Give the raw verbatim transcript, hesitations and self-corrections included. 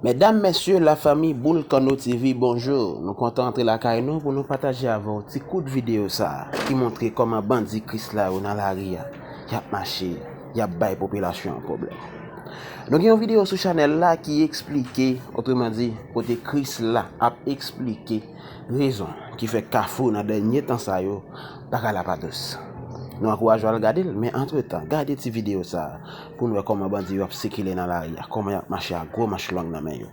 Medam, mesye, lafanmi Boulkano T V, bonjou. Nou kontan antre lakay nou pou nou pataje avè w ti kout videyo sa a ki montre kòman bandi Krisla yo nan lari a, y ap mache, y ap bay popilasyon an pwoblèm. Nou gen yon videyo sou chanèl la ki eksplike, otreman di, kote Krisla ap eksplike rezon ki fè Kafou nan dènye tan sa yo bagay la pa dous. Nou ankouraje w al gade l, men antretan, gade ti videyo sa a pou n wè kòman bandi yo ap sikile nan lari a, kòman y ap mache ak gwo manch long nan men yo.